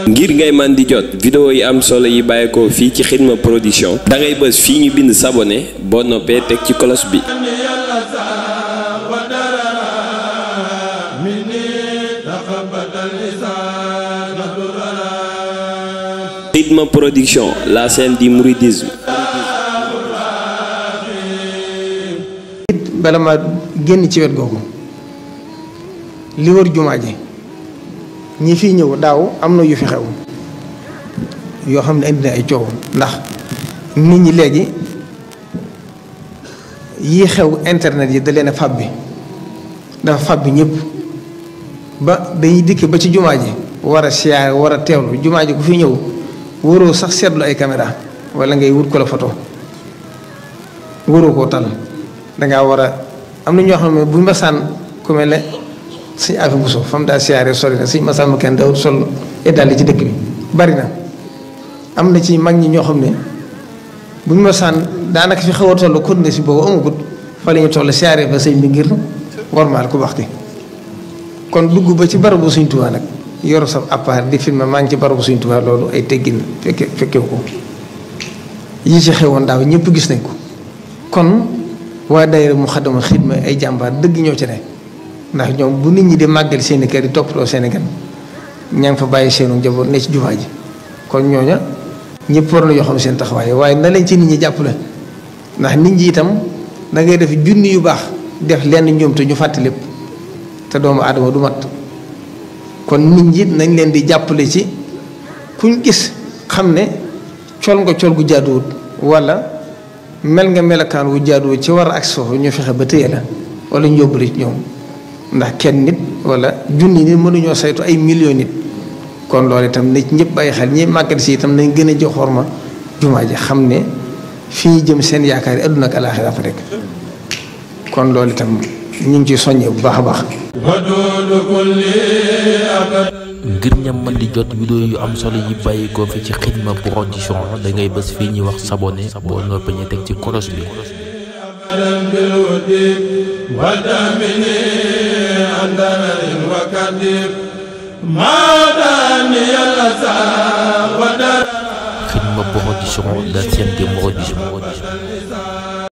ngir ngay man di jot vidéo yi am solo yi bàyyeekoo fii ci Xidma Production da ngay bës fii ñu bind s'abonner boo noppee teg ci cloche bi. Xidma Production, la chaîne du mouridisme. bala ma génn ci wet googu li wër jumaa ji ñi fiy ñëw daaw am na yu fi xew yoo xam ne indi na ay coow ndax nit ñi léegi yii xew internet yi da leen a fab bi dafa fab bi ñëpp ba dañuy dikk ba ci jumaa ji war a siyaare war a teewlu jumaa ji ku fi ñëw waroo sax seetlu ay caméra wala ngay wut ko la photo waroo koo tal dangaa war a am na ñoo xam ne buñ masaan ku mel ne suñu affaire bu so fam daa siyaare sori na suñu masaan ma kenn dawul sol eddaal ci dëkk bi bari na am na ci mag ñi ñoo xam ne buñ masaan daanaka fi xaw a toll kon ne si boobu amagut fa la ñu toll siyaare ba sëñ bi ngir warmaal ku baxti kon dugg ba ci barabu Sëñ Tuubaa nag yor sa appareil di filmer maa ngi ci barabu Sëñ Tuubaa loolu ay teggin fekkew ko yi ci xewoon daaw ñëpp gis nañ ko kon waa daayira Muxaddamatul Xidma ay jàmbaar dëgg ñoo ci ne ndax ñoom bu nit ñi di màggal seeni kër yi toppatoo seeni gan ña ngi fa bàyyi seenu njaboot ne ci jumaa ji kon ñooña ñëpp war na yoo xam seen taxawaay waaye na leen ci nit ñi jàppale ndax nit ñi itam da ngay def junni yu baax def lenn ñoom te ñu fàtte lépp te doomu aadama du mat kon nit ñi nañ leen di jàppale ci kuñ gis xam ne col nga col gu jaaduwut wala mel nga melokaan wu jaaduwut ci war a ak foofu ñu fexe ba téye la wala ñu yóbbule ci ñoom ndax kenn nit wala junni nit mënuñoo saytu ay millions nit kon loolu itam nit ñëpp bàyyi xel ñi màggal si itam nañ gën a jox xorma jumaa ji xam ne fi ñu jëm seen yaakaar yi àdduna ak alaaxira fa rek kon loolu itam ñu ngi ciy soññee bu baax a baax. ngir ñam man di jot vidéo yu am solo yi bàyyi ko fi ci Xidma Production da ngay bës fii ñuy wax s'abonner boo noppee ñu teg ci cloche bi. Xidma Production, la chaîne des mouridisme.